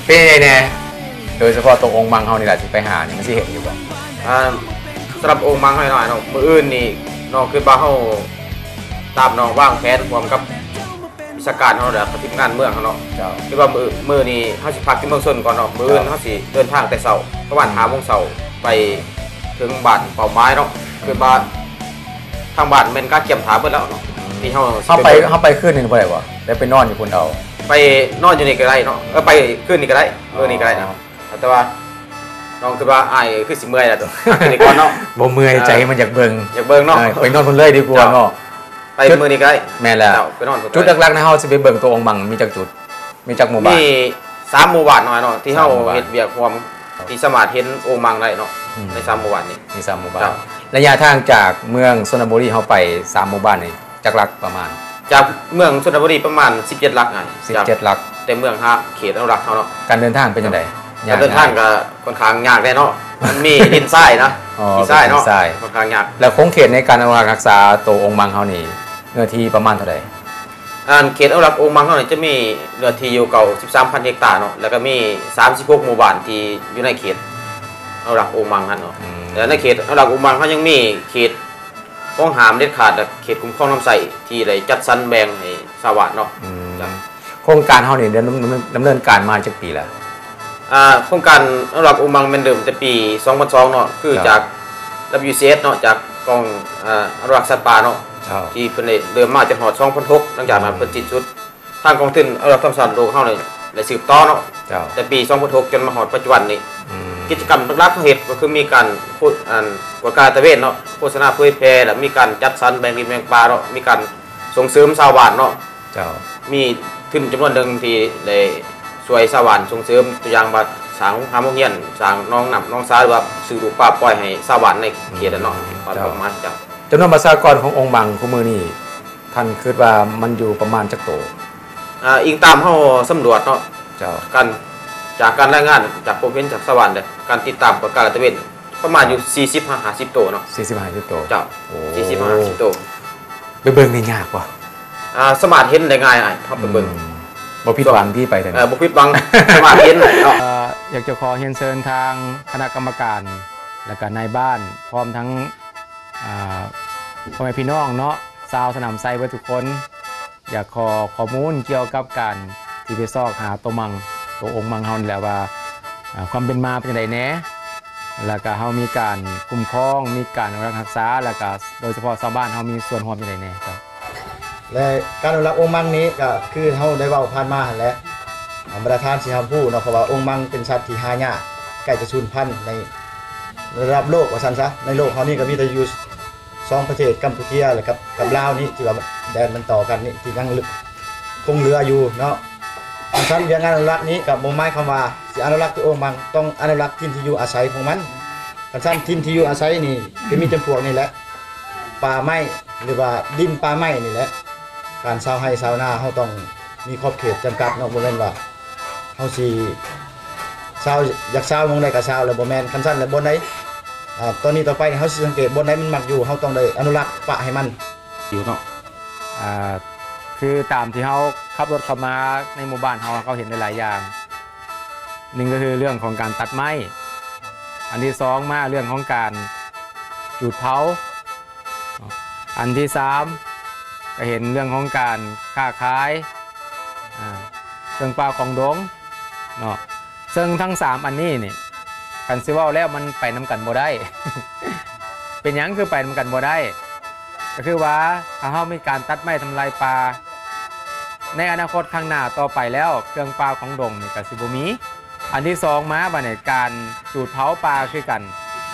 ເປັນຈັ່ງໃດແດ່? ໂດຍສະເພາະໂຕອົງມັງເຮົານີ້ແຫຼະ ທີ່ໄປຫານີ້ ມັນຊິເຫັນຢູ່ບໍ່? ອ່າ ສຳລັບອົງມັງເຮົານ້ອຍເນາະ ມື້ອື່ນນີ້ນ້ອງຄິດວ່າເຮົາ ຕາມນ້ອງວາງແຜນຮ່ວມກັບວິຊາການເຮົາ ແລ້ວກໍທີມງານເມືອງເຮົາເນາະ. ເຈົ້າ. ຄິດວ່າມື້ ມື້ນີ້ເຮົາຊິພັກຢູ່ເມືອງຊົນກ່ອນເນາະ. ມື້ອື່ນເຮົາຊິເດີນທາງແຕ່ເຊົ້າ ປະມານຫ້າໂມງເຊົ້າ ໄປເຖິງບ້ານເປົ້າໝາຍເນາະ. ຄືວ່າທາງບ້ານແມ່ນກະກຽມຖ້າເບິດແລ້ວເນາະ ທີ່ເຮົາ ເຮົາໄປ ເຮົາໄປຄືນນີ້ບໍ່ໄດ້ບໍ່? ແລ້ວໄປນອນຢູ່ພຸ້ນເອົາ. ໄປນອນຢູ່ນີ້ກໍໄດ້ເນາະ. ເອີ ໄປຄືນນີ້ກໍໄດ້ ມື້ນີ້ກໍໄດ້ນະ. ອໍ. ແຕ່ວ່ານ້ອງຄິດວ່າອ້າຍຄືຊິເມື່ອຍແລ້ວ ພັກຢູ່ນີ້ກ່ອນເນາະ. ບໍ່ເມື່ອຍ ເອີ ໃຈມັນຢາກເບິ່ງ ຢາກເບິ່ງເນາະ. ເອີ ໄປນອນພຸ້ນເລີຍດີກວ່າເນາະ. ເຈົ້າ. ໄປມື້ນີ້ກໍໄດ້. ແມ່ນແລ້ວ. ເຈົ້າ ໄປນອນພຸ້ນເລີຍ. ຈຸດຫຼັກໆນະ ເຮົາຊິໄປເບິ່ງໂຕອົງມັງ ມີຈັກຈຸດ? ມີຈັກໝູ່ບ້ານ? ມີສາມໝູ່ບ້ານນ້ອຍເນາະ ທີ່ເຮົາເຮັດວຽກຮ່ວມ ທີ່ສາມາດເຫັນອົງມັງໄດ້ເນາະ. ອືມ. ໃນສາມໝູ່ບ້ານນີ້ ມີສາມໝູ່ບ້ານ. ເຈົ້າ. ໄລຍະທາງຈາກເມືອງຊົນນະບູລີເຮົາໄປສາມໝູ່ບ້ານນີ້ ຈັກຫຼັກປະມານ? ຈາກເມືອງຊົນນະບູລີປະມານສິບເຈັດຫຼັກ. ສິບເຈັດຫຼັກ. ແຕ່ເມືອງຫາເຂດອະນຸລັກເຮົາເນາະ. ການເດີນທາງເປັນຈັ່ງໃດ? ການເດີນທາງກໍຄ່ອນຂ້າງຍາກແດ່ເນາະ. ມັນມີດິນຊາຍນະ. ອໍ ດິນຊາຍເນາະ. ຄ່ອນຂ້າງຍາກ. ແລ້ວຂົງເຂດໃນການອະນຸລັກຮັກສາໂຕອົງມັງເຮົານີ້ ເນື້ອທີ່ປະມານເທົ່າໃດ? ອັນເຂດອະນຸລັກອົງມັງເຮົານີ້ຈະມີເນື້ອທີ່ຢູ່ເກົ້າສິບສາມພັນເຮັກຕາເນາະ ແລ້ວກໍມີສາມສິບຫົກໝູ່ບ້ານທີ່ຢູ່ໃນເຂດອະນຸລັກອົງມັງຫັ້ນເນາະ. ອືມ. ແລ້ວໃນເຂດອະນຸລັກອົງມັງເຮົາຍັງມີເຂດ ຂອງຫ້າມເດັດຂາດ ແລະ ເຂດຄຸ້ມຄອງນຳໃຊ້ທີ່ໄດ້ຈັດສັນແບ່ງໃຫ້ຊາວບ້ານເນາະ. ອືມ. ໂຄງການເຮົານີ້ດຳ ດຳ ດຳເນີນການມາຈັກປີແລ້ວ? ອ່າ ໂຄງການອະນຸລັກອົງມັງແມ່ນເລີ່ມແຕ່ປີສອງພັນສອງເນາະ ຄືຈາກ ດັບເບິນຢູຊີເອັສເນາະ ຈາກກອງ ອາ ອະນຸລັກສັດປ່າເນາະ ທີ່ເພິ່ນໄດ້ເລີ່ມມາຈົນຮອດສອງພັນຫົກ ຫຼັງຈາກນັ້ນເພິ່ນສິ້ນສຸດ. ທາງກອງທຶນອະນຸລັກທຳມະຊາດໂລກເຮົານີ້ໄດ້ສືບຕໍ່ເນາະ ແຕ່ປີສອງພັນຫົກຈົນມາຮອດປັດຈຸບັນນີ້. ອືມ. ກິດຈະກຳຫຼັກໆເຮົາເຮັດກໍຄືມີການໂຄ ອັນ ກວດກາລາດຕະເວນເນາະ ໂຄສະນາເຜີຍແຜ່ ແລ້ວມີການຈັດສັນແບ່ງດິນແບ່ງປ່າເນາະ ມີການສົ່ງເສີມຊາວບ້ານເນາະ. ເຈົ້າ. ມີທຶນຈຳນວນໜຶ່ງທີ່ໄດ້ຊ່ວຍຊາວບ້ານສົ່ງເສີມ ຕົວຢ່າງວ່າສ້າງໂຮງຮາມໂຮງຮຽນ ສ້າງໜອງນ້ຳໜອງສາ ຫຼືວ່າຊື້ລູກປາປ່ອຍໃຫ້ຊາວບ້ານໃນເຂດນັ້ນເນາະ. ອືມ. ເຈົ້າ. ປະມານ ເຈົ້າ. ຈຳນວນປະຊາກອນຂອງອົງມັງຄູ່ມື້ນີ້ ທ່ານຄິດວ່າມັນຢູ່ປະມານຈັກໂຕ? ອ່າ ອີງຕາມເຮົາສຳຫຼວດເນາະ. ເຈົ້າ. ການ ຈາກການລາຍງານ ຈາກພົບເຫັນຈາກຊາວບ້ານ ແລະ ການຕິດຕາມກວດກາລາດຕະເວນ ປະມານຢູ່ ອ່າ ສີ່ສິບຫາຫ້າສິບໂຕເນາະ. ສີ່ສິບຫາຫ້າສິບໂຕ. ເຈົ້າ. ໂອ້ ສີ່ສິບຫາຫ້າສິບໂຕ. ໄປເບິ່ງນີ້ຍາກບໍ່? ອ່າ ສາມາດເຫັນໄດ້ງ່າຍອ້າຍ ເຮົາໄປເບິ່ງ. ອືມ. ບໍ່ຜິດຫວັງທີ່ໄປແຖວນີ້. ເອີ ບໍ່ຜິດຫວັງ ສາມາດເຫັນເນາະ. ເອີ ຢາກຈະຂໍຮຽນເຊີນທາງຄະນະກຳມະການ ແລ້ວກະນາຍບ້ານ ພ້ອມທັງ ອ່າ ພໍ່ແມ່ພີ່ນ້ອງເນາະ ຊາວສະໜາມໄຊເບິດທຸກຄົນ ຢາກຂໍຂໍ້ມູນກ່ຽວກັບການທີ່ໄປຊອກຫາໂຕມັງ ໂຕອົງມັງເຮົານີ້ແຫຼະວ່າ ອ່າ ຄວາມເປັນມາເປັນຈັ່ງໃດແດ່ ແລ້ວກະເຮົາມີການຄຸ້ມຄອງ ມີການອະນຸລັກຮັກສາ ແລ້ວກະໂດຍສະເພາະຊາວບ້ານເຮົາມີສ່ວນຮ່ວມຈັ່ງໃດແດ່ເຈົ້າ? ແລະ ການອະນຸລັກອົງມັງນີ້ກະຄືເຮົາໄດ້ເວົ້າຜ່ານມາຫັ້ນແຫຼະ ອາ ບັນດາທ່ານຊິຮັບຮູ້ເນາະ ເພາະວ່າອົງມັງເປັນສັດທີ່ຫາຍາກ ໃກ້ຈະສູນພັນໃນ ໃນລະດັບໂລກວ່າຊັ້ນຊະ. ໃນໂລກເຮົານີ້ກໍມີແຕ່ຢູ່ສອງປະເທດ ກຳປູເຈຍ ແລະ ກັບ ກັບລາວນີ້ ທີ່ວ່າແດນມັນຕໍ່ກັນນີ້ ທີ່ຍັງ ຄົງເຫຼືອຢູ່ເນາະ. ຄັນຊັ້ນວຽກງານອະນຸລັກນີ້ກໍບໍ່ໝາຍຄວາມວ່າຊິອະນຸລັກແຕ່ອົງມັງ ຕ້ອງອະນຸລັກຖິ່ນທີ່ຢູ່ອາໄສຂອງມັນ. ຄັນຊັ້ນຖິ່ນທີ່ຢູ່ອາໄສນີ້ກໍມີຈຳພວກນີ້ແຫຼະ ປ່າໄມ້ ຫຼືວ່າດິນປ່າໄມ້ນີ້ແຫຼະ. ການຊາວໄຮ່ຊາວນາເຮົາຕ້ອງມີຂອບເຂດຈຳກັດເນາະ ບໍ່ແມ່ນວ່າ ເຮົາຊິຊາວ ຢາກຊາວໝ່ອງໃດກໍຊາວ ແລ້ວບໍ່ແມ່ນ. ຄັນຊັ້ນແລ້ວບ່ອນໃດ ອາ ຕອນນີ້ຕໍ່ໄປນີ້ເຮົາຊິສັງເກດບ່ອນໃດມັນມັກຢູ່ ເຮົາຕ້ອງໄດ້ອະນຸລັກປະໃຫ້ມັນຢູ່ເນາະ. ອາ ຄືຕາມທີ່ເຮົາຂັບລົດເຂົ້າມາໃນໝູ່ບ້ານເຮົາ ເຮົາເຫັນຫຼາຍໆຢ່າງ. ໜຶ່ງກໍຄືເລື່ອງຂອງການຕັດໄມ້, ອັນທີສອງມາເລື່ອງຂອງການຈູດເຜົາ. ອັນທີສາມ ກໍເຫັນເລື່ອງຂອງການຄ້າຂາຍ ອາ ເຄື່ອງປ່າຂອງດົງເນາະ. ເຊິ່ງທັງສາມອັນນີ້ນີ້ ຄັນຊິເວົ້າແລ້ວມັນໄປນຳກັນບໍ່ໄດ້. ເປັນຫຍັງຄືໄປນຳກັນບໍ່ໄດ້? ກໍຄືວ່າຖ້າເຮົາມີການຕັດໄມ້ທຳລາຍປ່າ ໃນອະນາຄົດຂ້າງໜ້າຕໍ່ໄປແລ້ວ ເຄື່ອງປ່າຂອງດົງນີ້ກໍຊິບໍ່ມີ. ອັນທີສອງມາບາດນີ້ ການຈູດເຜົາປ່າຄືກັນ,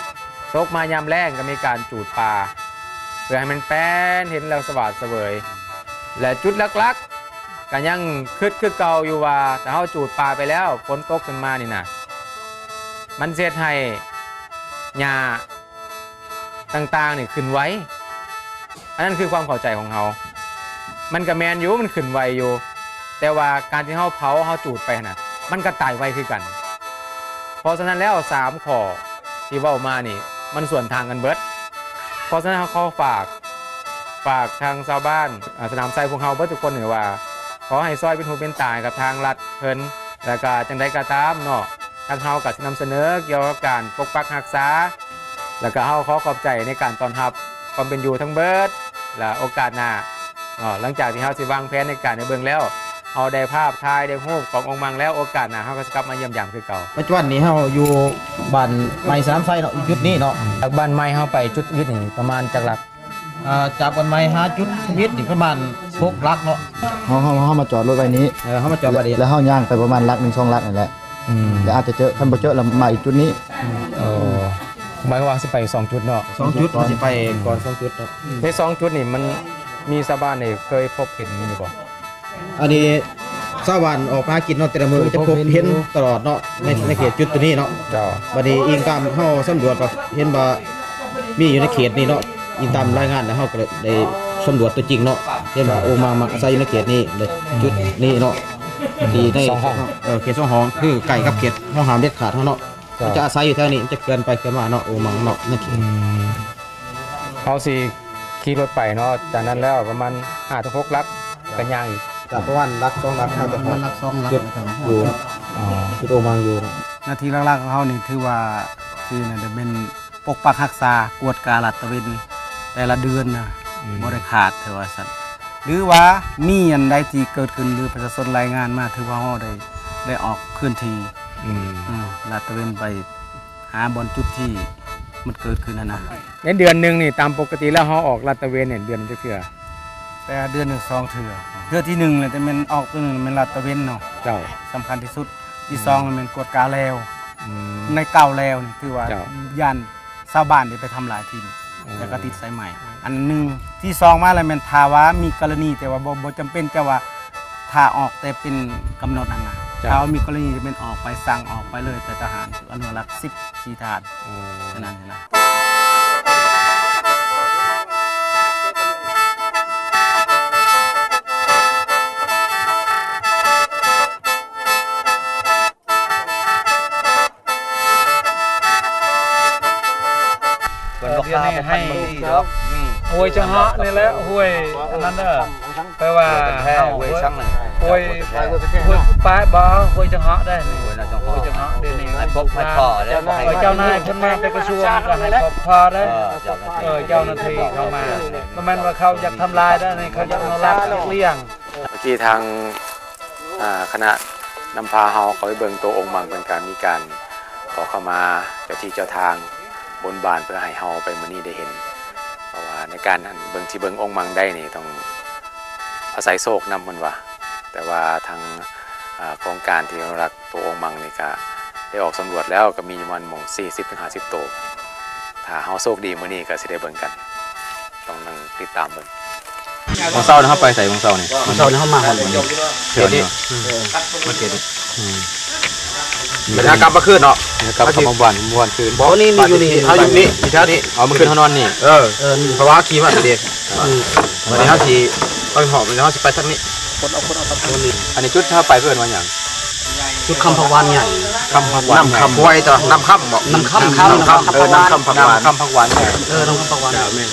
ຕົກມາຍາມແລ້ງກໍມີການຈູດປ່າ ເພື່ອໃຫ້ມັນແປນເຫັນແລ້ວສະຫວາດສະເຫວີຍ. ແລະ ຈຸດຫຼັກໆ ກໍຍັງຄິດຄືເກົ່າຢູ່ວ່າ ຖ້າເຮົາຈູດປ່າໄປແລ້ວ ຝົນຕົກຂຶ້ນມານີ້ນະ ມັນຊິເຮັດໃຫ້ຫຍ້າ ຕ່າງໆນີ້ຂຶ້ນໄວ. ອັນນັ້ນຄືຄວາມເຂົ້າໃຈຂອງເຮົາ. ມັນກະແມ່ນຢູ່ ມັນຂຶ້ນໄວຢູ່, ແຕ່ວ່າການທີ່ເຮົາເຜົາ ເຮົາຈູດໄປຫັ້ນນະ ມັນກະຕາຍໄວຄືກັນ. ເພາະສະນັ້ນແລ້ວ ສາມຂໍ້ທີ່ເວົ້າມານີ້ ມັນສວນທາງກັນເບິດ. ເພາະສະນັ້ນ ເຮົາຂໍຝາກ ຝາກທາງຊາວບ້ານ ອາ ສະໜາມໄຊພວກເຮົາເບິດທຸກຄົນນີ້ວ່າ ຂໍໃຫ້ຊ່ອຍເປັນຫູເປັນຕາໃຫ້ກັບທາງລັດເພິ່ນ ແລ້ວກະຈັ່ງໃດກໍຕາມເນາະ ທາງເຮົາກໍຊິນຳສະເໜີກ່ຽວກັບການປົກປັກຮັກສາ ແລ້ວກະເຮົາຂໍຂອບໃຈໃນການຕ້ອນຮັບຄວາມເປັນຢູ່ທັງເບິດ ແລະ ໂອກາດໜ້າເນາະ ຫຼັງຈາກທີ່ເຮົາຊິວາງແຜນໃນການໄດ້ເບິ່ງແລ້ວ ເຮົາໄດ້ພາບຖ່າຍ ໄດ້ຮູບຂອງອົງມັງແລ້ວ ໂອກາດໜ້າເຮົາກໍຊິກັບມາຢ້ຽມຢາມຄືເກົ່າ. ປັດຈຸບັນນີ້ເຮົາຢູ່ບ້ານໃໝ່ສະໜາມໄຊເນາະ ຢູ່ຈຸດນີ້ເນາະ. ຈາກບ້ານໃໝ່ເຮົາໄປຈຸດທຳອິດນີ້ປະມານຈັກຫຼັກ? ອ່າ ຈາກບ້ານໃໝ່ຫາຈຸດທຳອິດນີ້ປະມານຫົກຫຼັກເນາະ. ເຮົາ ເຮົາ ເຮົາມາຈອດລົດໄວ້ນີ້ ເອີ ເຮົາມາຈອດໄວ້ນີ້ ແລ້ວເຮົາຍ່າງໄປປະມານຫຼັກໜຶ່ງສອງຫຼັກນີ້ແຫຼະ. ອືມ ແລ້ວອາດຈະເຈີ ຄັນບໍ່ເຈີແລ້ວມາອີກຈຸດນີ້. ເອີ ໝາຍຄວາມວ່າຊິໄປສອງຈຸດເນາະ? ສອງຈຸດ ມັນຊິໄປກ່ອນສອງຈຸດເນາະ. ໃນສອງຈຸດນີ້ມັນມີຊາວບ້ານນີ້ເຄີຍພົບເຫັນຢູ່ບໍ່? ອັນນີ້ຊາວບ້ານອອກຫາກິນເນາະ ແຕ່ລະມື້ຈະພົບເຫັນຕະຫຼອດເນາະ ໃນ ໃນເຂດຈຸດໂຕນີ້ເນາະ. ເຈົ້າ ບັດນີ້ອີງຕາມເຮົາສຳຫຼວດກໍເຫັນວ່າມີຢູ່ໃນເຂດນີ້ເນາະ ອີງຕາມລາຍງານ ແລ້ວເຮົາກໍໄດ້ສຳຫຼວດຕົວຈິງເນາະ ເຫັນວ່າໂອງມັງມັກອາໄສຢູ່ໃນເຂດນີ້ເດ້ ຈຸດນີ້ເນາະ ທີ່ໃນ ສອງຫ້ອງ ເອີ ເຂດສອງຫ້ອງ ຄືໃກ້ກັບເຂດຫ້ອງຫ້າມເດັດຂາດເຮົາເນາະ. ເຈົ້າ ມັນຈະອາໄສຢູ່ແຖວນີ້ ມັນຈະເຄື່ອນໄປເຄື່ອນມາເນາະ ໂອງມັງເນາະ ໃນເຂດ. ອືມ ເຮົາຊິຂີ່ລົດໄປເນາະ ຈາກນັ້ນແລ້ວປະມານຫ້າເຖິງຫົກຫຼັກ ກໍຍ່າງອີກ ກໍປະມານຫຼັກສອງຫຼັກ ເຮົາຈະຮອດ ປະມານຫຼັກສອງຫຼັກ ຈຸດຢູ່ ອໍ ຈຸດໂອງມັງຢູ່. ໜ້າທີ່ຫຼັກໆຂອງເຮົານີ້ຖືວ່າ ທີ່ນັ້ນແມ່ນປົກປັກຮັກສາ ກວດກາລາດຕະເວນແຕ່ລະເດືອນນະ ອືມ ບໍ່ໄດ້ຂາດ ຖືວ່າຊັ້ນ ຫຼືວ່າມີອັນໃດທີ່ເກີດຂຶ້ນ ຫຼືປະຊາຊົນລາຍງານມາ ຖືວ່າເຮົາໄດ້ ໄດ້ອອກເຄື່ອນທີ່ ອືມ ອືມ ລາດຕະເວນໄປ ຫາບ່ອນຈຸດທີ່ມັນເກີດຂຶ້ນຫັ້ນນະ. ໃນເດືອນໜຶ່ງນີ້ ຕາມປົກກະຕິແລ້ວເຮົາອອກລາດຕະເວນນີ້ເດືອນໜຶ່ງຈັກເທື່ອ? ແຕ່ເດືອນໜຶ່ງສອງເທື່ອ ເທື່ອທີໜຶ່ງແຫຼະ ແຕ່ແມ່ນອອກຕົວໜຶ່ງແມ່ນລາດຕະເວນເນາະ. ເຈົ້າ ສຳຄັນທີ່ສຸດ. ທີສອງ ອືມ ແມ່ນກວດກາແລ້ວ. ອືມ ໃນເກົ້າແລ້ວນີ້ ຖືວ່າ ເຈົ້າ ຢ້ານຊາວບ້ານໄດ້ໄປທຳລາຍຖິ່ນ ອໍ ແລ້ວກໍຕິດສາຍໄໝ. ອັນໜຶ່ງ ທີສອງມາແລ້ວແມ່ນຖ້າວ່າມີກໍລະນີ ແຕ່ວ່າບໍ່ ບໍ່ຈຳເປັນຈະວ່າ ຖ້າອອກແຕ່ເປັນກຳນົດຫັ້ນນະ. ເຈົ້າ ຖ້າວ່າມີກໍລະນີຈະເປັນອອກໄປ ສັ່ງອອກໄປເລີຍ ແຕ່ທະຫານອະນຸລັກສິບສີ່ທ່ານ. ອໍ ເທົ່ານັ້ນນະ. ເພິ່ນບໍ່ ດຽວນີ້ໃຫ້ ຂ້າບໍ່ທັນເບິ່ງດີດອກ ຫ້ວຍຈັງເຫາະນີ້ແຫຼະ ຫ້ວຍອັນນັ້ນເດີ ແປວ່າ ຫ້ວຍ ຫ້ວຍ ຫ້ວຍປາຍບໍ່ ຫ້ວຍຈັງເຫາະເດ້ ຫ້ວຍຈັງເຫາະ ດຽວນີ້ໃຫ້ພົບໃຫ້ພໍເດ້ ເອີ ເຈົ້ານາຍເພິ່ນມາແຕ່ກະຊວງກໍໃຫ້ພົບພໍເດ້ ເອີ ເຈົ້າໜ້າທີ່ເຂົ້າມາ ບໍ່ແມ່ນວ່າເຂົາຢາກທຳລາຍເດ້ ເຂົາຢາກອະນຸລັກ ຢາກລ້ຽງ. ເມື່ອກີ້ທາງ ອ່າ ຄະນະນຳພາເຮົາເຂົ້າໄປເບິ່ງໂຕອົງມັງ ເພິ່ນກະມີການຂໍເຂົ້າມາເຈົ້າທີ່ເຈົ້າທາງ ບົນບານເພື່ອໃຫ້ເຮົາໄປມື້ນີ້ໄດ້ເຫັນ ເພາະວ່າໃນການເບິ່ງ ທີ່ເບິ່ງອົງມັງໄດ້ນີ້ຕ້ອງອາໄສໂຊກນຳເພິ່ນວ່າ ແຕ່ວ່າທາງ ອ່າ ໂຄງການທີ່ອະນຸລັກໂຕອົງມັງນີ້ກະໄດ້ອອກສຳຫຼວດແລ້ວ ກະມີຢູ່ປະມານໝ່ອງສີ່ສິບເຖິງຫ້າສິບໂຕ ຖ້າເຮົາໂຊກດີມື້ນີ້ກະຊິໄດ້ເບິ່ງກັນ. ຕ້ອງນັ່ງຕິດຕາມເບິ່ງ. ມື້ເຊົ້ານີ້ເຮົາໄປໃສມື້ເຊົ້ານີ້? ມື້ເຊົ້ານີ້ເຮົາມາຮອດນີ້ ແຖວນີ້ ມາເຂດນີ້ ອືມ ໄປຫາກັບມາຄືນເນາະ ເຮົາກັບມາບ້ານ ບ້ານຄືນ. ບໍ່ ນີ້ ນີ້ຢູ່ນີ້ ເຮົາຢູ່ນີ້ ຢູ່ແຖວນີ້ ເອົາ ມື້ຄືນເຮົານອນນີ້ ເອີ ເອີ ເພາະວ່າເຮົາຂີ່ມານີ້ເດ້ ອືມ ບັດນີ້ເຮົາຊິໄປຮອດ ບັດນີ້ເຮົາຊິໄປທາງນີ້ ຄົນເອົາ ຄົນເອົາ ອັນນີ້ຈຸດທີ່ເຮົາໄປເອີ້ນວ່າຫຍັງ? ຈຸດຄຳຜັກຫວານໃຫຍ່ ຄຳຜັກຫວານ ນ້ຳຄຳ ຫ້ວຍຕົວະ ນ້ຳຄຳບໍ? ນ້ຳຄຳ ນ້ຳຄຳ ນ້ຳຄຳ ເອີ ນ້ຳຄຳຜັກຫວານ ນ້ຳຄຳຜັກຫວານໃຫຍ່ ເອີ ນ້ຳຄຳຜັກຫວານໃຫຍ່ ແມ່ນ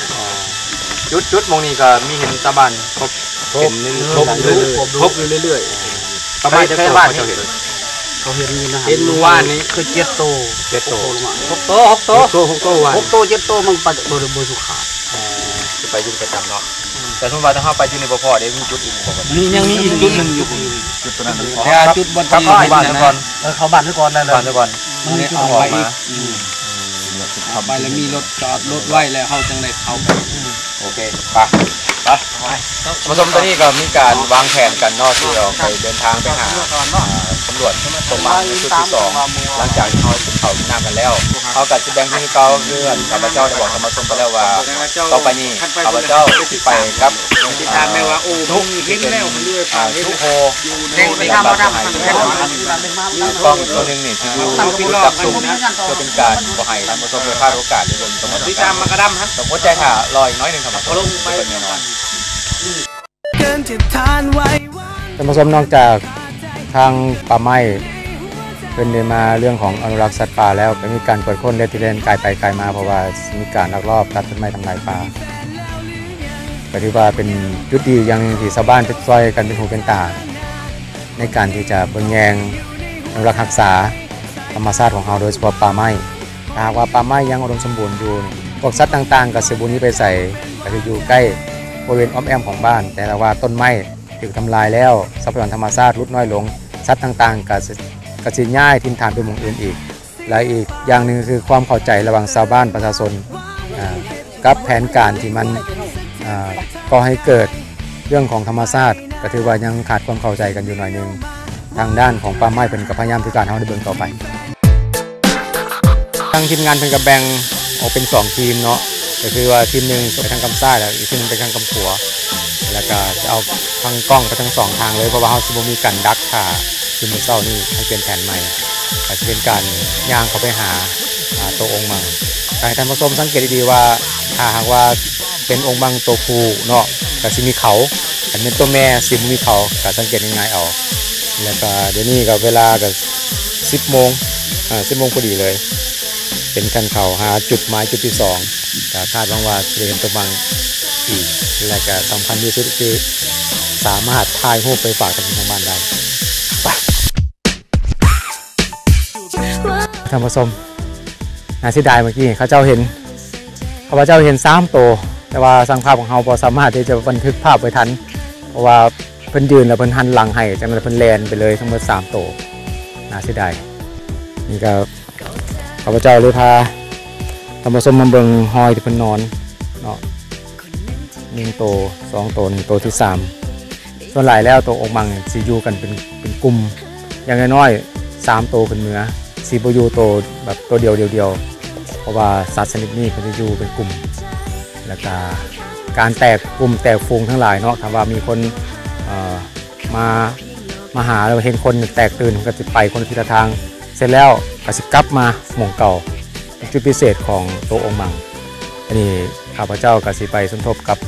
ຈຸດ ຈຸດໝ່ອງນີ້ກໍມີເຫັນຊາວບ້ານພົບ ພົບ ເຫັນ ພົບຢູ່ເລື້ອຍໆ ພົບຢູ່ເລື້ອຍໆ ປະມານຈັກໂຕເຂົາເຈົ້າເຫັນ? ເຂົາເຫັນຢູ່ນະ ເຫັນມື້ວານນີ້ຄືເຈັດໂຕ ເຈັດໂຕ ຫົກໂຕ ຫົກໂຕ ຫົກໂຕ ຫົກໂຕ ຫົກໂຕ ເຈັດໂຕ ມັນໄປບໍ່ ບໍ່ສຸຂາດ ເອີ ຊິໄປຢູ່ປະຈຳເນາະ ອືມ ແຕ່ສົມມຸດວ່າຖ້າເຮົາໄປຈຸດນີ້ບໍ່ພໍເດ້ ມີຈຸດອື່ນບໍ່? ມີ ຍັງມີອີກຈຸດໜຶ່ງຢູ່ ຈຸດຕົວນັ້ນ ແຕ່ຈຸດບ່ອນທີ່ ກັບບ້ານເຮົາກ່ອນ ເອີ ເຂົ້າບ້ານເຮົາກ່ອນ ບ້ານເຮົາກ່ອນ ມັນມີຈຸດອອກມາ ອືມ ອືມ ເຂົ້າໄປແລ້ວມີລົດຈອດລົດໄວ້ແລ້ວເຮົາຈັ່ງໄດ້ເຂົ້າໄປ ອືມ ໂອເຄ ໄປ ໄປ ທ່ານຜູ້ຊົມ ຕອນນີ້ກໍມີການວາງແຜນກັນເນາະ ທີ່ອອກໄປເດີນທາງໄປຫາ ອ່າ ສຳຫຼວດຕົວມັນໃນຈຸດທີສອງ ຫຼັງຈາກທີ່ເຮົາກິນເຂົ້າກິນນ້ຳກັນແລ້ວ ເຮົາກໍຊິແບ່ງທີມຄືເກົ່າ ຄືອັນຂ້າພະເຈົ້າໄດ້ບອກທ່ານຜູ້ຊົມໄປແລ້ວວ່າ ຕໍ່ໄປນີ້ຂ້າພະເຈົ້າຊິໄປກັບ ຕິດຕາມແມ່ນວ່າ ໂອ້ ທຸກ ເຫັນແລ້ວ ອ່າ ທຸກໂຮ ແມ່ນໄປທຳມາທຳ ມີກ້ອງອີກຕົວໜຶ່ງນີ້ ທີ່ຢູ່ ຢູ່ກັບຊຸມ ເພື່ອເປັນການບໍ່ໃຫ້ທ່ານຜູ້ຊົມໄດ້ພາດໂອກາດໄດ້ເບິ່ງຕົວມັນ ຕິດຕາມມາກະດຳຫັ້ນ ຕ້ອງອົດໃຈຖ້າລໍອີກໜ້ອຍໜຶ່ງ ທ່ານຜູ້ຊົມ ເບິ່ງແນ່ນອນ. ທ່ານຜູ້ຊົມ ນອກຈາກທາງປ່າໄມ້ເພິ່ນໄດ້ມາເລື່ອງຂອງອະນຸລັກສັດປ່າແລ້ວ ກໍມີການກວດຄົ້ນ ແລະ ທີ່ເດີນກາຍໄປກາຍມາ ເພາະວ່າມີການລັກລອບຕັດຕົ້ນໄມ້ທຳລາຍປ່າ ກໍຖືວ່າເປັນຈຸດດີຢ່າງໜຶ່ງທີ່ຊາວບ້ານຈະຊ່ອຍກັນເປັນຫູເປັນຕາ ໃນການທີ່ຈະເບິ່ງແຍງ ອະນຸລັກຮັກສາທຳມະຊາດຂອງເຮົາ ໂດຍສະເພາະປ່າໄມ້. ຖ້າຫາກວ່າປ່າໄມ້ຍັງອຸດົມສົມບູນຢູ່ນີ້ ພວກສັດຕ່າງໆກໍຊິບໍ່ໜີໄປໃສ, ກໍຊິຢູ່ໃກ້ບໍລິເວນອ້ອມແອ້ມຂອງບ້ານ, ແຕ່ຖ້າວ່າຕົ້ນໄມ້ຖືກທຳລາຍແລ້ວ ຊັບພະຍາກອນທຳມະຊາດຫຼຸດນ້ອຍລົງ, ສັດຕ່າງໆກໍຊິ ກໍຊິຍ້າຍຖິ່ນຖານໄປໝ່ອງອື່ນອີກ. ແລະ ອີກຢ່າງໜຶ່ງຄືຄວາມເຂົ້າໃຈລະຫວ່າງຊາວບ້ານປະຊາຊົນ ອາ ກັບແຜນການທີ່ມັນ ອາ ກໍ່ໃຫ້ເກີດເລື່ອງຂອງທຳມະຊາດ ກໍຖືວ່າຍັງຂາດຄວາມເຂົ້າໃຈກັນຢູ່ໜ້ອຍໜຶ່ງ. ທາງດ້ານຂອງປ່າໄມ້ເພິ່ນກໍພະຍາຍາມທີ່ຈະເຮັດໃຫ້ເຮົາໄດ້ເບິ່ງຕໍ່ໄປ. ທາງທີມງານເພິ່ນກໍແບ່ງອອກເປັນສອງທີມເນາະ, ກໍຄືວ່າທີມໜຶ່ງໄປທາງກຳຊ້າຍ ແລ້ວອີກທີມໜຶ່ງໄປທາງກຳຂວາ, ແລ້ວກໍຈະເອົາທາງກ້ອງໄປທັງສອງທາງເລີຍ ເພາະວ່າເຮົາຊິບໍ່ມີການດັກຖ້າຄືມື້ເຊົ້ານີ້ ໃຫ້ປ່ຽນແຜນໃໝ່. ກໍຈະເປັນການຍ່າງເຂົ້າໄປຫາ ອາ ໂຕອົງມັງ. ກໍໃຫ້ທ່ານຜູ້ຊົມສັງເກດດີໆວ່າ ຖ້າຫາກວ່າເປັນອົງມັງໂຕຜູ້ເນາະ ກໍຊິມີເຂົາ, ຄັນແມ່ນໂຕແມ່ຊິບໍ່ມີເຂົາ, ກໍສັງເກດງ່າຍໆເອົາ. ແລ້ວກໍດຽວນີ້ກໍເວລາກໍສິບໂມງ ອາ ສິບໂມງພໍດີເລີຍ, ເປັນການເຂົ້າຫາຈຸດໝາຍຈຸດທີສອງ. ກໍຄາດຫວັງວ່າຊິໄດ້ເຫັນໂຕມັງອີກ ແລະ ກໍສຳຄັນທີ່ສຸດຄືສາມາດຖ່າຍຮູບໄປຝາກທ່ານຜູ້ຊົມທາງບ້ານໄດ້. ໄປ ທ່ານຜູ້ຊົມ, ໜ້າເສຍດາຍ ເມື່ອກີ້ເຂົາເຈົ້າເຫັນ ຂ້າພະເຈົ້າເຫັນສາມໂຕ, ແຕ່ວ່າຊ່າງພາບຂອງເຮົາບໍ່ສາມາດທີ່ຈະບັນທຶກພາບໄວ້ທັນ ເພາະວ່າເພິ່ນຢືນແລ້ວເພິ່ນຫັນຫຼັງໃຫ້, ຈັ່ງນັ້ນເພິ່ນແລ່ນໄປເລີຍທັງໝົດສາມໂຕ. ໜ້າເສຍດາຍ. ນີ້ກໍ ຂ້າພະເຈົ້າເລີຍພາທ່ານຜູ້ຊົມມາເບິ່ງຮອຍທີ່ເພິ່ນນອນເນາະ, ໜຶ່ງໂຕ ສອງໂຕ ນີ້ໂຕທີສາມ. ສ່ວນຫຼາຍແລ້ວໂຕອົງມັງຊິຢູ່ກັນເປັນ ເປັນກຸ່ມ, ຢ່າງນ້ອຍໆສາມໂຕຂຶ້ນເມືອ, ຊິບໍ່ຢູ່ໂຕແບບໂຕດຽວໆ ເພາະວ່າສັດຊະນິດນີ້ເພິ່ນຈະຢູ່ເປັນກຸ່ມ. ແລ້ວກະການແຕກກຸ່ມແຕກຝູງທັງຫຼາຍເນາະ, ຖ້າວ່າມີຄົນ ເອີ ມາ ມາຫາ ຫຼືວ່າເຫັນຄົນແຕກຕື່ນ ເພິ່ນກໍຊິໄປຄົນລະທິດລະທາງ, ເສັດແລ້ວກໍຊິກັບມາໝ່ອງເກົ່າ. ເປັນຈຸດພິເສດຂອງໂຕອົງມັງ. ອັນນີ້ຂ້າພະເຈົ້າກໍຊິໄປສົມທົບກັບ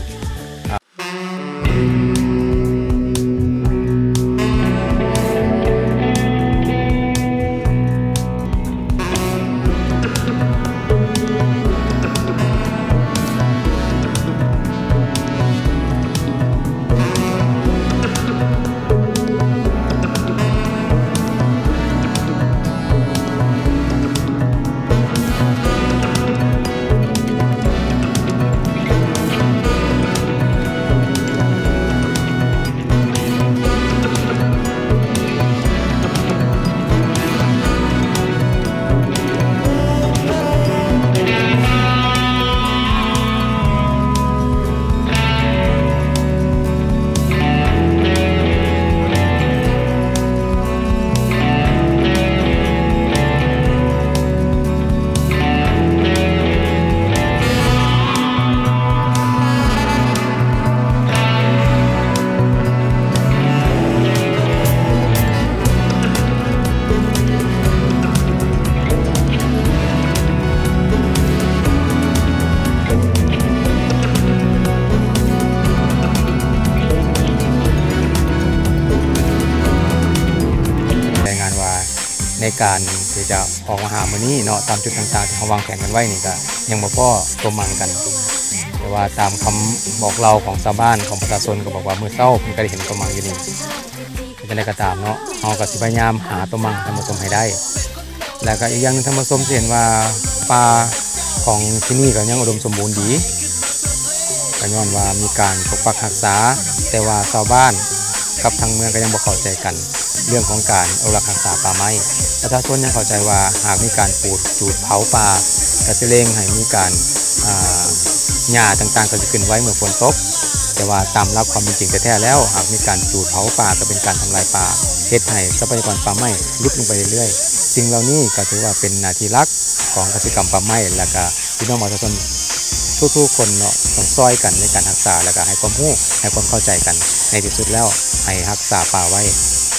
ລາຍງານວ່າ ໃນການທີ່ຈະອອກມາຫາມື້ນີ້ເນາະ, ຕາມຈຸດຕ່າງໆທີ່ເຮົາວາງແຜນກັນໄວ້ນີ້ ກະຍັງບໍ່ພໍ້ຕົວໝັ້ນກັນ, ແຕ່ວ່າຕາມຄຳບອກເລົ່າຂອງຊາວບ້ານ ຂອງປະຊາຊົນ ກໍບອກວ່າມື້ເຊົ້າເພິ່ນກໍໄດ້ເຫັນຕົວໝັ້ນຢູ່ນີ້. ເປັນຈັ່ງໃດກໍຕາມເນາະ, ເຮົາກໍຊິພະຍາຍາມຫາຕົວໝັ້ນໃຫ້ທ່ານຜູ້ຊົມໃຫ້ໄດ້. ແລ້ວກໍອີກຢ່າງໜຶ່ງ ທ່ານຜູ້ຊົມຊິເຫັນວ່າປ່າຂອງທີ່ນີ້ກໍຍັງອຸດົມສົມບູນດີ, ກໍຍ້ອນວ່າມີການປົກປັກຮັກສາ, ແຕ່ວ່າຊາວບ້ານກັບທາງເມືອງກໍຍັງບໍ່ເຂົ້າໃຈກັນ ເລື່ອງຂອງການອະນຸລັກຮັກສາປ່າໄມ້. ປະຊາຊົນຍັງເຂົ້າໃຈວ່າຫາກມີການປູດຈູດເຜົາປ່າ ກໍຊິເລັ່ງໃຫ້ມີການ ອາ ຫຍ້າຕ່າງໆກໍຊິຂຶ້ນໄວເມື່ອຝົນຕົກ, ແຕ່ວ່າຕາມຫຼັກຄວາມເປັນຈິງແທ້ໆແລ້ວ ຫາກມີການຈູດເຜົາປ່າ ກໍເປັນການທຳລາຍປ່າ, ເຮັດໃຫ້ຊັບພະຍາກອນປ່າໄມ້ຫຼຸດລົງໄປເລື້ອຍໆ. ສິ່ງເຫຼົ່ານີ້ກໍຖືວ່າເປັນໜ້າທີ່ຫຼັກຂອງກະສິກຳປ່າໄມ້ ແລະ ກະພີ່ນ້ອງປະຊາຊົນທຸກໆຄົນເນາະ ຕ້ອງຊ່ອຍກັນໃນການຮັກສາ ແລະ ກະໃຫ້ຄວາມຮູ້ ໃຫ້ຄວາມເຂົ້າໃຈກັນ. ໃນທີ່ສຸດແລ້ວ ໃຫ້ຮັກສາປ່າໄວ້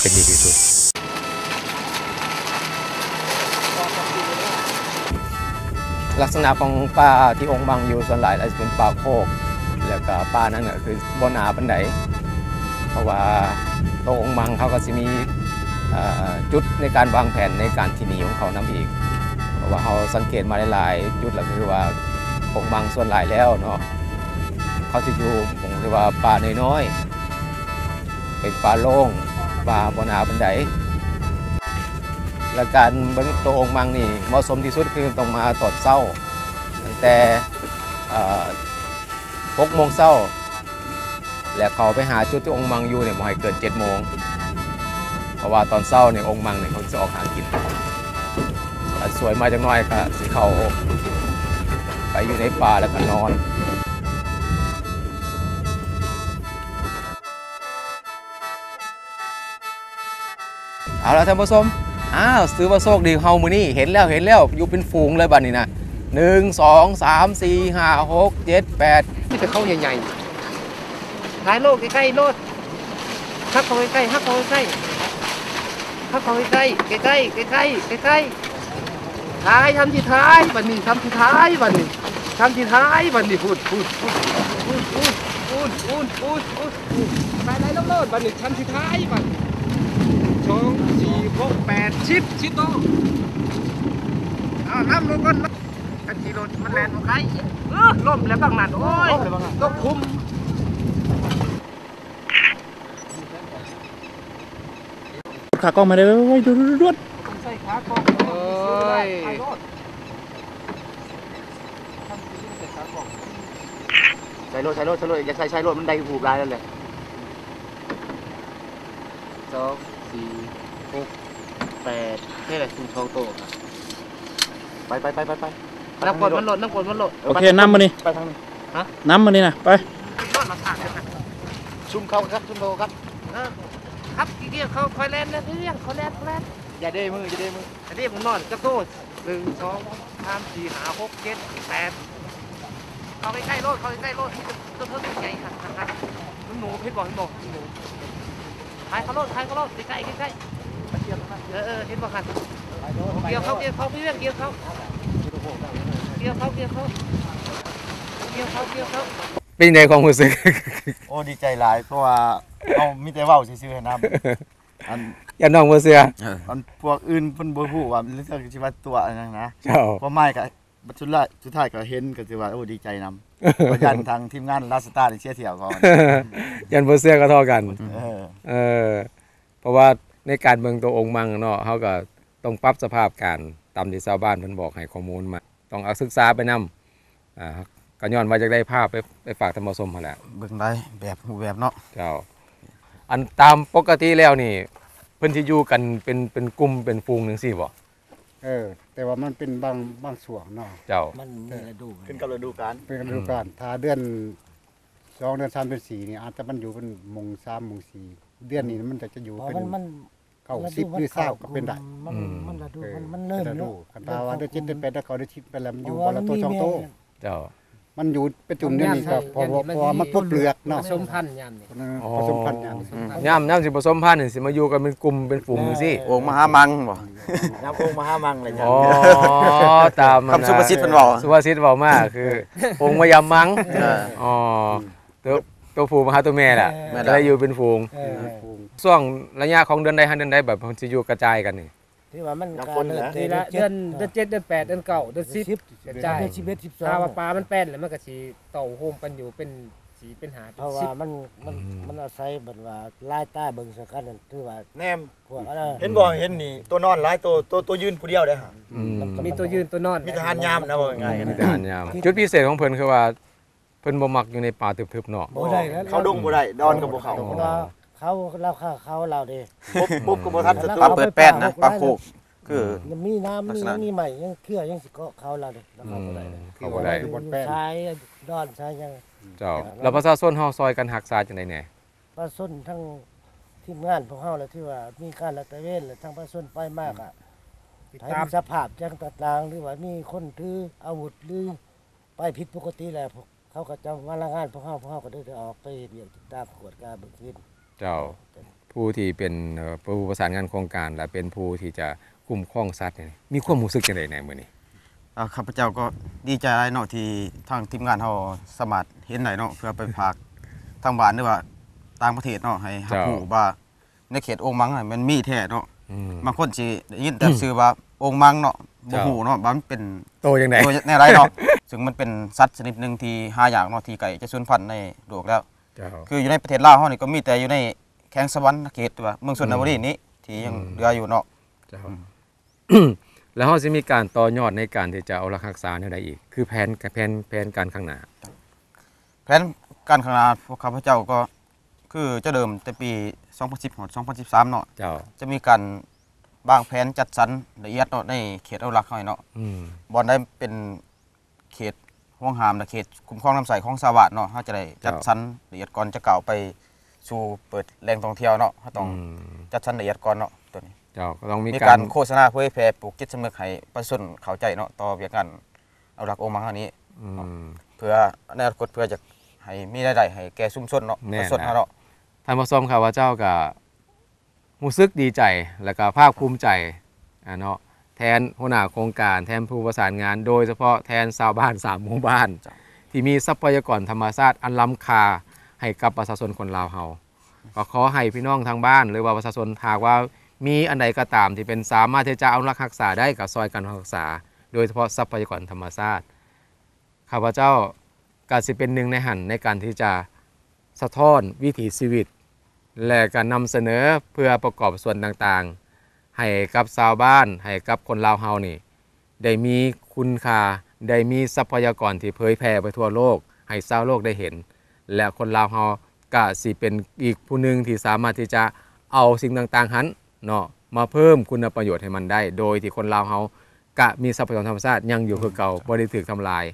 ເປັນດີທີ່ສຸດ. ລັກສະນະຂອງປ່າທີ່ອົງມັງຢູ່ສ່ວນຫຼາຍແລ້ວຈະເປັນປ່າໂຄກ, ແລ້ວກະປ່ານັ້ນກະຄືບໍ່ໜາປານໃດ, ເພາະວ່າໂຕອົງມັງເຂົາກະຊິມີ ເອີ ຈຸດໃນການວາງແຜນໃນການທີ່ໜີຂອງເຂົານຳອີກ, ເພາະວ່າເຮົາສັງເກດມາຫຼາຍໆຈຸດແລ້ວ ກະຄືວ່າອົງມັງສ່ວນຫຼາຍແລ້ວເນາະ ເຂົາຊິຢູ່ໝ່ອງທີ່ວ່າປ່ານ້ອຍໆ ເປັນປ່າໂລ່ງ, ປ່າບໍ່ໜາປານໃດ. ແລະ ການເບິ່ງໂຕໂອ່ງມັງນີ້ເໝາະສົມທີ່ສຸດຄືຕ້ອງມາຕອນເຊົ້າ ຕັ້ງແຕ່ ເອີ ຫົກໂມງເຊົ້າ ແລະ ເຂົ້າໄປຫາຈຸດທີ່ໂອ່ງມັງຢູ່ນີ້ບໍ່ໃຫ້ເກີນເຈັດໂມງ ເພາະວ່າຕອນເຊົ້ານີ້ໂອ່ງມັງນີ້ເຂົາຊິອອກຫາກິນ. ຄັນສວຍມາຈັກໜ້ອຍກໍຊິເຂົ້າໄປຢູ່ໃນປ່າແລ້ວກໍນອນ. ເອົາລະທ່ານຜູ້ຊົມ ອ້າວ ຖືວ່າໂຊກດີເຮົາມື້ນີ້ ເຫັນແລ້ວ ເຫັນແລ້ວ ຢູ່ເປັນຝູງເລີຍບັດນີ້ນະ ໜຶ່ງ ສອງ ສາມ ສີ່ ຫ້າ ຫົກ ເຈັດ ແປດ ມີແຕ່ເຂົາໃຫຍ່ໆ ຖ່າຍໂລດ ໃກ້ໆໂລດ ຮັບເຂົ້າໃກ້ໆ ຮັບເຂົ້າໃກ້ໆ ຮັບເຂົ້າໃກ້ໆ ໃກ້ໆ ໃກ້ໆ ໃກ້ໆ ຖ່າຍ ທຳທີ່ຖ່າຍ ບັດນີ້ ທຳທີ່ຖ່າຍ ບັດນີ້ ທຳທີ່ຖ່າຍ ບັດນີ້ ພຸ້ນ ພຸ້ນ ພຸ້ນ ໄປໄລ່ລົງໂລດ ບັດນີ້ ທຳທີ່ຖ່າຍ ບັດນີ້ ສອງ ສີ່ ຫົກ ແປດ ສິບ ສິບໂຕ ເອົາ ນຳລົງກ່ອນ ຄັນຂີ່ລົດມັນແລ່ນບໍ່ໄກ ເອີ ລົ້ມແລ້ວບັກນັ້ນ ໂອ້ຍ ຕົກຂຸມ. ຂາກ້ອງມາເດີ ໄວໆ ດ່ວນໆ ຕ້ອງໃຊ້ຂາກ້ອງ ໂອ້ຍ ໃສ່ໂລດ ໃສ່ໂລດ ໃສ່ໂລດ ຢ່າໃສ່ ໃສ່ໂລດ ມັນໄດ້ຮູບຫຼາຍແລ້ວແຫຼະ ສອງ ສີ່ ຫົກ ແປດ ແຄ່ສອງໂຕ ໄປ ໄປ ໄປ ໄປ ໄປ ນຳກວດມັນໂລດ ນຳກວດມັນໂລດ ໂອເຄ ນຳມື້ນີ້ ໄປທາງນີ້ ຮະ ນຳມື້ນີ້ນະ ໄປ ຊຸມເຂົາຄັບ ຊຸມເຂົາຄັບ ເອີ ຄັບ ກຽວເຂົາ ຂ້ອຍແລ່ນ ເລື່ອງ ຂ້ອຍແລ່ນ ຂ້ອຍແລ່ນ ຢ່າເດມື ຢ່າເດມື ອັນນີ້ມັນນອນຈັກໂຕ ໜຶ່ງ ສອງ ສາມ ສີ່ ຫ້າ ຫົກ ເຈັດ ແປດ ເຂົ້າໃກ້ໆໂລດ ເຂົ້າໃກ້ໆໂລດ ມີແຕ່ຕົ້ນເທິງໃຫຍ່ ມັນໝູ ເຫັນບໍ່ ເຫັນບໍ່ ມັນໝູ ຖ່າຍເຂົ້າໂລດ ຖ່າຍເຂົ້າໂລດ ໃກ້ໆ ໃກ້ໆ ເອີ ເອີ ເຫັນບໍ່ຫັ້ນ ກ່ຽວເຂົ້າ ກ່ຽວເຂົ້າ ພີ່ວຽງ ກ່ຽວເຂົ້າ ກ່ຽວເຂົ້າ ກ່ຽວເຂົ້າ ກ່ຽວເຂົ້າ ກ່ຽວເຂົ້າ ເປັນໃດຄວາມຮູ້ສຶກ? ໂອ້ ດີໃຈຫຼາຍ ເພາະວ່າເຮົາມີແຕ່ເວົ້າຊື່ໆຫັ້ນນະ ອັນ ຢ້ານນ້ອງບໍ່ເຊື່ອ ເອີ ອັນພວກອື່ນເພິ່ນບໍ່ຮູ້ວ່າເລື່ອງຊິວ່າຕົວະຫຍັງນະ ເຈົ້າ ຄວາມໝາຍກະ ບັດສຸດທ້າຍ ສຸດທ້າຍກໍເຫັນ ກໍຖືວ່າ ໂອ້ ດີໃຈນຳ ກໍຢ້ານທາງທີມງານລາວສະຕານີ້ເສຍທ່ຽວກ່ອນ ຢ້ານບໍ່ເຊື່ອກໍທໍ່ກັນ ເອີ ເອີ ເພາະວ່າໃນການເບິ່ງໂຕໂອ່ງມັງເນາະ ເຮົາກໍຕ້ອງປັບສະພາບການຕາມທີ່ຊາວບ້ານເພິ່ນບອກໃຫ້ຂໍ້ມູນມາ ຕ້ອງເອົາສຶກສາໄປນຳ ອ່າ ກໍຍ້ອນວ່າຢາກໄດ້ພາບໄປ ໄປຝາກທ່ານຜູ້ຊົມຫັ້ນແຫຼະ ເບິ່ງໄດ້ແບບ ຮູບແບບເນາະ ເຈົ້າ ອັນຕາມປົກກະຕິແລ້ວນີ້ ເພິ່ນຊິຢູ່ກັນເປັນ ເປັນກຸ່ມເປັນຝູງຈັ່ງຊີ້ບໍ່? ເອີ ແຕ່ວ່າມັນເປັນບາງ ບາງຊ່ວງເນາະ ເຈົ້າ ມັນມີລະດູ ຂຶ້ນກັບລະດູການ ເປັນລະດູການ ອືມ ຖ້າເດືອນສອງ ເດືອນສາມ ເດືອນສີ່ນີ້ ອາດຈະມັນຢູ່ເປັນໂມງສາມ ໂມງສີ່ ເດືອນນີ້ມັນຈະ ຈະຢູ່ເປັນ ມັນ ເກົ້າສິບ ຫຼື ຊາວກໍເປັນໄດ້ ມັນ ອືມ ມັນລະດູ ເອີ ມັນ ມັນເລີ່ມເນາະ ຄັນຖ້າວ່າເດືອນເຈັດ ເດືອນແປດ ເດືອນເກົ້າ ເດືອນສິບ ໄປແລ້ວມັນຢູ່ບໍ່ລະໂຕສອງໂຕ ເຈົ້າ ມັນຢູ່ເປັນຈຸ່ມນີ້ກໍເພາະວ່າ ເພາະວ່າມັນປົດເປືອກເນາະ ປະສົມພັນຍາມນີ້ ປະສົມພັນຍາມນີ້ ຍາມ ຍາມຊິປະສົມພັນນີ້ ຊິມາຢູ່ກັນເປັນກຸ່ມເປັນຝູງຈັ່ງຊີ້ ໂອ່ງມະຫາມັງບໍ່? ຍາມໂອ່ງມະຫາມັງແຫຼະ ອໍ ຕາມຄຳສຸພາສິດເພິ່ນເວົ້າ ສຸພາສິດເວົ້າມາຄືໂອ່ງມະຫາມັງ ເອີ ອໍ ໂຕ ໂຕຜູ້ມາຫາໂຕແມ່ແຫຼະ ແມ່ນແຫຼະ ກໍໄດ້ຢູ່ເປັນຝູງ ເອີ ເປັນຝູງ ຊ່ວງໄລຍະຂອງເດືອນໃດຫາເດືອນໃດ ແບບເພິ່ນຊິຢູ່ກະຈາຍກັນນີ້? ຖືວ່າມັນກໍເລີ່ມແຕ່ເດືອນ ເດືອນເຈັດ ເດືອນແປດ ເດືອນເກົ້າ ເດືອນສິບ ເດືອນສິບ ກະຈາຍ ເດືອນສິບເອັດ ສິບສອງ ຖ້າວ່າປ່າມັນແປນແລ້ວ ມັນກໍຊິເຕົ້າໂຮມກັນຢູ່ເປັນ ຊິເປັນຫ້າເປັນສິບ ເພາະວ່າມັນ ມັນ ອືມ ມັນອາໄສແບບວ່າລາຍຕາເບິ່ງໃສ່ກັນນັ້ນ ຖືວ່າແນມ ພວກອັນນັ້ນ ເຫັນບໍ່ ເຫັນນີ້ ໂຕນອນຫຼາຍໂຕ ໂຕ ໂຕຢືນຜູ້ດຽວເດ້ ອືມ ມີໂຕຢືນໂຕນອນ ມີແຕ່ຫານຍາມນະ ເວົ້າງ່າຍໆ ມີແຕ່ຫານຍາມ ຈຸດພິເສດຂອງເພິ່ນຄືວ່າ ເພິ່ນບໍ່ມັກຢູ່ໃນປ່າທຶບໆເນາະ ບໍ່ໄດ້ແລ້ວ ເຂົ້າດົງບໍ່ໄດ້ ດອນກໍບໍ່ເຂົ້າ ເພາະວ່າເຂົາ ລາວຂ້າເຂົາລາວເດ້ ປົບ ປົບກໍບໍ່ທັນສັດຕູ ປ່າເປີດແປນນະ ປ່າໂຄກ ຄື ມັນມີນ້ຳ ມີ ມີໄມ້ ຍັງເຄືອ ຍັງຊິເກາະເຂົາລາວເດ້ ລາວເຂົ້າບໍ່ໄດ້ ອືມ ເຂົ້າບໍ່ໄດ້ ຢູ່ ຢູ່ ຢູ່ ຢູ່ ສາຍດອນສາຍຫຍັງ ເຈົ້າ ແລ້ວປະຊາຊົນເຮົາຊ່ອຍກັນຮັກສາຈັ່ງໃດແດ່? ປະຊາຊົນທັງທີມງານພວກເຮົາລະ ຖືວ່າມີການລາດຕະເວນ ແລະ ທາງປະຊາຊົນໄປມາກະ ຕິດຕາມ ໃຜມີສະພາບຫຍັງຕ່າງໆ ຫຼືວ່າມີຄົນຖືອາວຸດ ຫຼື ໄປຜິດປົກກະຕິແລ້ວ ພວກເຂົາກໍຈະມາລາຍງານພວກເຮົາ ພວກເຮົາກໍໄດ້ ໄດ້ອອກໄປເຮັດວຽກຕິດຕາມກວດກາເບິ່ງຄືນ. ເຈົ້າ ເຈົ້າ ຜູ້ທີ່ເປັນ ເອີ ຜູ້ປະສານງານໂຄງການ ແລະ ເປັນຜູ້ທີ່ຈະຄຸ້ມຄອງສັດນີ້ ມີຄວາມຮູ້ສຶກຈັ່ງໃດແດ່ມື້ນີ້? ອ່າ ຂ້າພະເຈົ້າກໍດີໃຈຫຼາຍເນາະ ທີ່ທາງທີມງານເຮົາສາມາດເຫັນໄດ້ເນາະ ເພື່ອໄປຝາກທາງບ້ານ ຫຼືວ່າຕ່າງປະເທດເນາະ ໃຫ້ຮັບ ເຈົ້າ ຮູ້ວ່າ ໃນເຂດໂອ່ງມັງນະ ມັນມີແທ້ເນາະ ອືມ ບາງຄົນຊິໄດ້ຍິນແຕ່ຊື່ວ່າໂອ່ງມັງເນາະ ເຈົ້າ ບໍ່ຮູ້ເນາະວ່າມັນເປັນໂຕຈັ່ງໃດ ໂຕແນວໃດເນາະ ຊຶ່ງມັນເປັນສັດຊະນິດໜຶ່ງທີ່ຫາຍາກເນາະ ທີ່ໃກ້ຈະສູນພັນໃນໂລກແລ້ວ ເຈົ້າ ຄືຢູ່ໃນປະເທດລາວເຮົານີ້ກໍມີແຕ່ຢູ່ໃນແຂວງສະຫວັນນະເຂດ ຫຼືວ່າເມືອງຊົນນະບູລີນີ້ ອືມ ທີ່ຍັງ ອືມ ເຫຼືອຢູ່ເນາະ ເຈົ້າ ອືມ ແລ້ວເຮົາຊິມີການຕໍ່ຍອດໃນການທີ່ຈະອະນຸລັກຮັກສາແນວໃດອີກ? ຄືແຜນ ແຜນ ແຜນການຂ້າງໜ້າ. ແຜນການຂ້າງໜ້າພວກຂ້າພະເຈົ້າກໍຄືຈະເລີ່ມແຕ່ປີສອງພັນສິບ ຮອດ ສອງພັນສິບສາມເນາະ. ເຈົ້າ. ຈະມີການວາງແຜນຈັດສັນລະອຽດເນາະ ໃນເຂດອະນຸລັກເຮົານີ້ເນາະ. ອືມ. ບ່ອນໃດເປັນ ເຂດຫ່ວງຫ້າມ ແລະ ເຂດຄຸ້ມຄອງນຳໃຊ້ຂອງຊາວບ້ານເນາະ, ເຮົາຈະໄດ້ ເຈົ້າ ຈັດສັນລະອຽດກ່ອນ ຈະກ້າວໄປສູ່ເປີດແຫຼ່ງທ່ອງທ່ຽວເນາະ, ເຮົາຕ້ອງ ອືມ ຈັດສັນລະອຽດກ່ອນເນາະ ໂຕນີ້. ເຈົ້າ ກໍຕ້ອງມີ ມີການ ການໂຄສະນາເຜີຍແຜ່ ປູກຈິດສຳນຶກໃຫ້ປະຊາຊົນເຂົ້າໃຈເນາະ ຕໍ່ວຽກງານອະນຸລັກອົງມັງເຮົານີ້ ອືມ ເນາະ ເພື່ອໃນອະນາຄົດ ເພື່ອຈະໃຫ້ມີລາຍໄດ້ໃຫ້ແກ່ຊຸມຊົນເນາະ ແມ່ນ ປະຊາຊົນເຮົາເນາະ. ທ່ານຜູ້ຊົມ ຂ້າພະເຈົ້າກໍ ຮູ້ສຶກດີໃຈ ແລະກະພາກພູມໃຈ ອາ ເນາະ ແທນຫົວໜ້າໂຄງການ ແທນຜູ້ປະສານງານ ໂດຍສະເພາະແທນຊາວບ້ານສາມໝູ່ບ້ານ ເຈົ້າ ທີ່ມີຊັບພະຍາກອນທຳມະຊາດອັນລ້ຳຄ່າໃຫ້ກັບປະຊາຊົນຄົນລາວເຮົາ. ກໍຂໍໃຫ້ພີ່ນ້ອງທາງບ້ານ ຫຼືວ່າປະຊາຊົນ ຫາກວ່າມີອັນໃດກໍຕາມທີ່ເປັນສາມາດທີ່ຈະອະນຸລັກຮັກສາໄດ້ ກໍຊ່ອຍກັນຮັກສາ ໂດຍສະເພາະຊັບພະຍາກອນທຳມະຊາດ. ຂ້າພະເຈົ້າກໍຊິເປັນໜຶ່ງໃນຫັ້ນ ໃນການທີ່ຈະສະທ້ອນວິຖີຊີວິດ ແລະ ກະນຳສະເໜີເພື່ອປະກອບສ່ວນຕ່າງໆ ໃຫ້ກັບຊາວບ້ານ ໃຫ້ກັບຄົນລາວເຮົານີ້ ໄດ້ມີຄຸນຄ່າ ໄດ້ມີຊັບພະຍາກອນທີ່ເຜີຍແຜ່ໄປທົ່ວໂລກ ໃຫ້ຊາວໂລກໄດ້ເຫັນ ແລະ ຄົນລາວເຮົາກະຊິເປັນອີກຜູ້ໜຶ່ງທີ່ສາມາດທີ່ຈະເອົາສິ່ງຕ່າງໆຫັ້ນເນາະ ມາເພີ່ມຄຸນນະປະໂຫຍດໃຫ້ມັນໄດ້ ໂດຍທີ່ຄົນລາວເຮົາ ກະມີຊັບພະຍາກອນທຳມະຊາດຍັງຢູ່ຄືເກົ່າ ບໍ່ໄດ້ຖືກທຳລາຍ.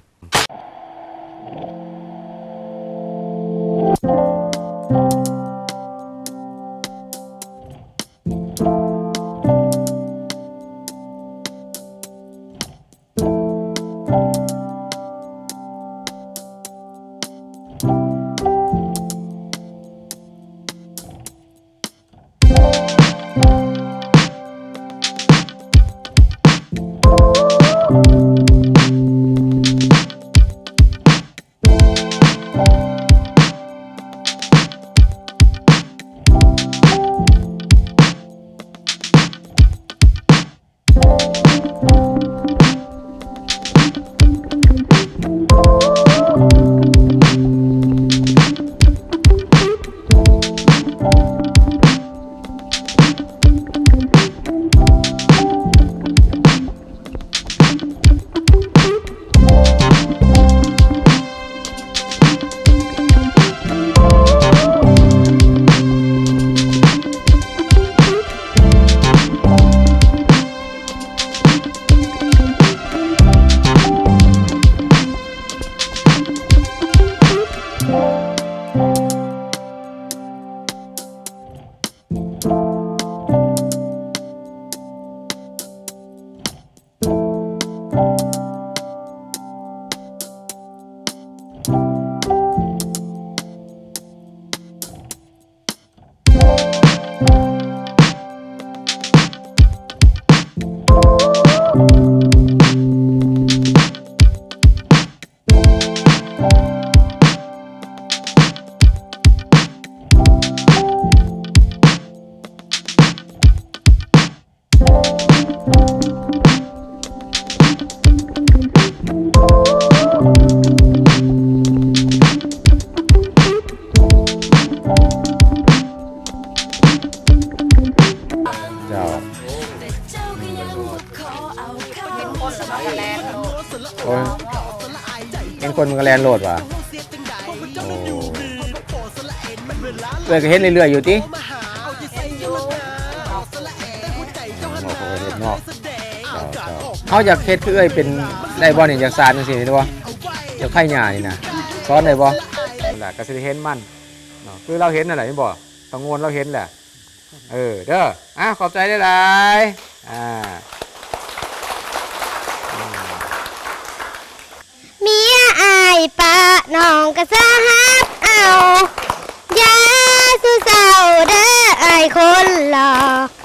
ເຈົ້າ ໂອ້ຍ ເຫັນຄົນມັນກໍແລ່ນໂລດຫວາ? ໂອ້ ເອື້ອຍກໍເຫັນເລື້ອຍໆຢູ່ຕິ? ເນາະ ເຈົ້າ ເຈົ້າ ເຮົາຢາກເຮັດຄືເອື້ອຍເປັນໄດ້ບໍ່ນີ້? ຢາກສານຈັ່ງຊີ້ໄດ້ບໍ່? ຢາກໄຖຫຍ້ານີ້ນະ ສອນໄດ້ບໍ່? ນັ້ນແຫຼະ ກໍຊິໄດ້ເຫັນມັນເນາະ ຄືລາວເຫັນນັ້ນແຫຼະ ເຫັນບໍ່? ຕາໂງນລາວເຫັນແຫຼະ ເອີ ເດີ ອ່າ ຂອບໃຈຫຼາຍໆ ອ່າ ເມຍອ້າຍປະ ນ້ອງກໍສາຫັດເອົາ ຢ່າສູ່ເສົ້າເດີ ອ້າຍຄົນຫຼໍ່.